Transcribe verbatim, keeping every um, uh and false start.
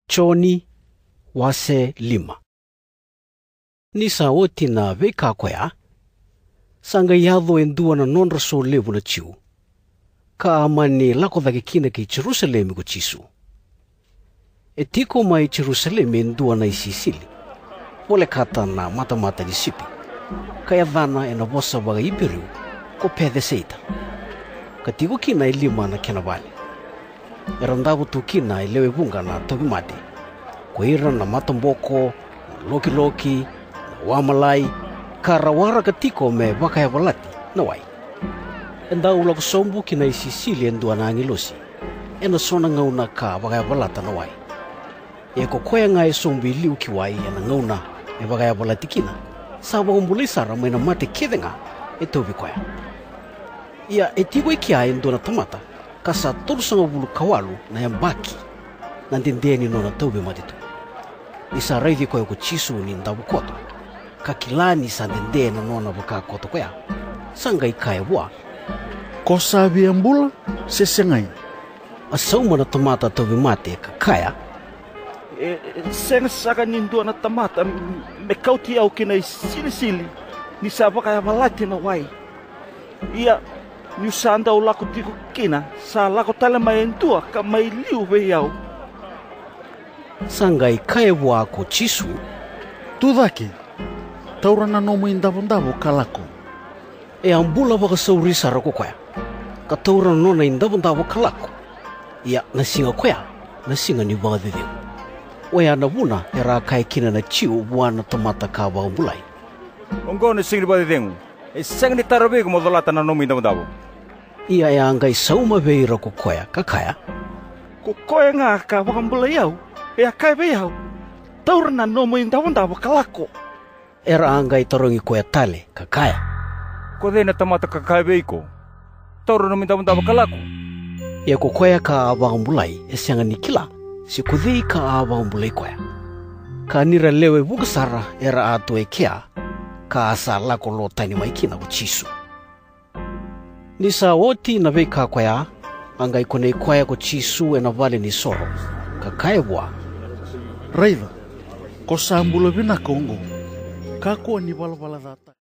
Joni, wase lima. Ni sa oti na veika koya, sa qai yaco e dua na nodra solevu na Jiu, ka a mani lako cake kina ki Jerusalemi ko Jisu. E tiko mai Jerusalemi e dua na isisili, volekata na matamata ni sipi, ka yacana ena vosa vaka-Iperiu ko Peceseita, ka tiko kina e lima na kena vale. Era davo tu kina e lewe vuqa na tauvimate, ko ira na mataboko, na lokiloki, na wamalai, ka ra waraka tiko me vakayavalati na wai. E dau lako sobu ki na isisili e dua na agilosi ena so na gauna ka vakayavalata na wai. Ia ko koya ga e sobu i liu ki wai ena gauna e vakayavalati kina, sa vakabulai sara mai na mate kece ga e tauvi koya. Ia e tiko i kea e dua na tamata, ka sa tolusagavulu ka walu na yabaki na dede ni nona tauvimate tu. Ni sa raici koya ko Jisu ni davo koto, ka kila ni sa dede na nona vaka koto koya, sa qai kaya vua, "Ko sa via bula se segai?" A sauma na tamata tauvimate ka kaya, "E, e sega saka ni dua na tamata me kauti au ki na isilisili ni sa vakayavalati na wai. Ia, niu sa dau lako tiko kina, sa lako tale mai e dua ka mai liu vei au." Sa qai kaya vua ko Jisu, "Tu cake, taura na nomu idavodavo ka lako." E a bula vakasauri sara ko koya, ka taura na nona idavodavo ka lako. Ia na siga koya, na siga ni vakacecegu. Oya na vuna era a kaya kina na Jiu vua na tamata ka vakabulai, "Oqo na siga ni vakacecegu. E sega ni tara vei iko mo colata na nomu idavodavo." Ia e a qai sauma vei ira ko koya ka kaya, "Ko koya ga ka vakabulai au, e a kaya vei au, 'Taura na nomu idavodavo ka lako.'" Era a qai tarogi koya tale ka kaya, "Ko cei na tamata ka kaya vei iko, 'Taura na nomu idavodavo ka lako'?" Ia ko koya ka a vakabulai e sega ni kila se ko cei ka a vakabulai koya. Ka ni ra lewe vuqa sara era a tu e kea, ka a sa lako lo tani mai kina ko Jisu. Ni sa oti na veika koya, a qai kunei koya ko Jisu ena vale ni soro, ka kaya vua, "Raica, ko sa bula vinaka oqo, kakua ni valavala ca tale."